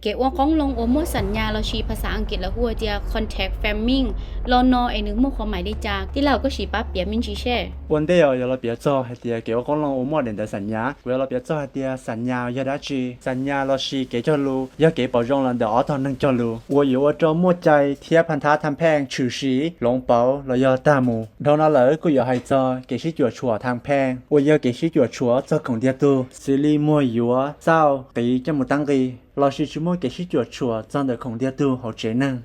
Kev ua qoob loo uas muaj xam nyas lossis phas xas Askiv lawv hu tias contact farming los no es nws muaj qhov maim li cas? Tij laug koj sim pab piav me ntsis seb. Ua ntej yog los piav txog hais tias kev ua qoob loo uas muaj daim ntawv xam nyas, kuv yuav los piav txog hais tias xam nyas yog dab tsi. Xam nyas lossis kev cog lus yog kev pom zoo los ntawm ob tog neeg cog lus uas yuav ua rau muaj cai thiab phaj thab tham pheej tshwm sim, hloov pauv los yog tag mus. Dhau no lawm kuj yuav hais txog kev sib cuam tshuam tham pheej uas yog kev sib cuam tshuam txog khoom ntiag tug, xws li muag yuav, xauj, qiv coj mus tab nqi, lossis tsis muaj kev sib cuam tshuam txog ntawm khoom ntiag tug hauv tsev neeg.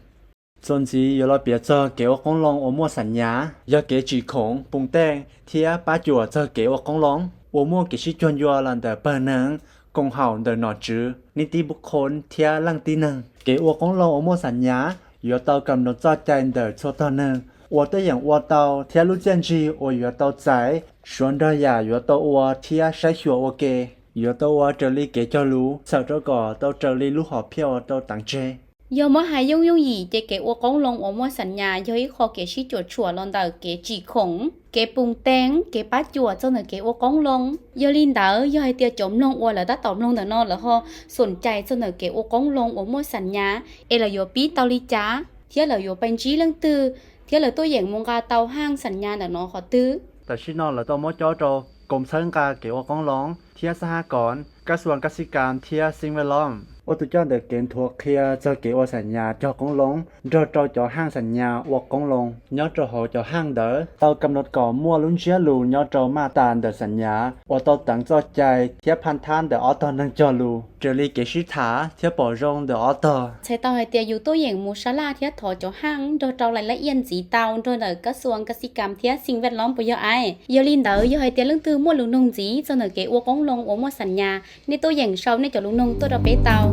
Txuas ntxiv yuav los piav txog kev ua qoob loo uas muaj xam nyas yog kev tsim khoom, pum teej thiab pab cuam txog kev ua qoob loo uas muaj kev sib cuag ncua los ntawm pawg neeg, koom haum ntawm nom tswv, nij tib pub khoob thiab leej tib neeg. Kev ua qoob loo uas muaj xam nyas yuav tau kam nroo txoj cai ntawm txhua tog neeg uas tuaj yeem ua tau thiab lub txiaj ntsig uas yuav tau txais, suav nrog yam yuav tau ua thiab saib xyuas ua ke. Yuav tau ua raws li kev cog lus txhawm rau kom tau raws li lub hom phiaj uas tau teev tseg. Yog muab hais yooj yooj yim ces kev ua qoob loo uas muaj xam nyas yog ib qho kev sib cuam tshuam los ntawm kev tsim khoom, kev pum teej, kev pab cuam txog ntawm kev ua qoob loo. Yog li ntawd yog hais tias cov mloog uas lawv tab tom mloog ntawm no lawv ho xoom cai txog ntawm kev ua qoob loo uas muaj xam nyas es lawv yuav pib tau li cas thiab lawv yuav pais ntsib leej twg thiab lawv tuaj yeem mus nqa tau haj xam nyas ntawm no qhov twg. Tam sim no lawv tau muab cob rau koom txhawb nqa kev ua qoob loo thiab xab hab koom, kab xuas kab xi kam thiab xeeb vaj lob ua tus coj ntawm kev nthuav qhia txog kev ua xam nyas cog qoob loo nrog rau cov haj xam nyas ua qoob loo. Nyob rau hauv cov haj ntawd tau kam nroo kom muaj lub ntsiab lus nyob rau maj tas ntawm xam nyas uas tau teev txoj cai thiab phaj thab ntawm ob tog neeg cog lus raws li kev sib tham thiab pom zoo ntawm ob tog. Txhais tau hais tias yus tuaj yeem mus sab laj thiab thov cov haj nrog rau lais laj iaj ntxiv tau nrog ntawm kab xuas kab xi kam thiab xeeb vaj lob puas yog? Yog li ntawd yog hais tias leej twg muaj lus noog ntxiv txog ntawm kev ua qoob loo uas muaj xam nyas, nej tuaj yeem sau nej cov lus noog tuaj rau peb tau.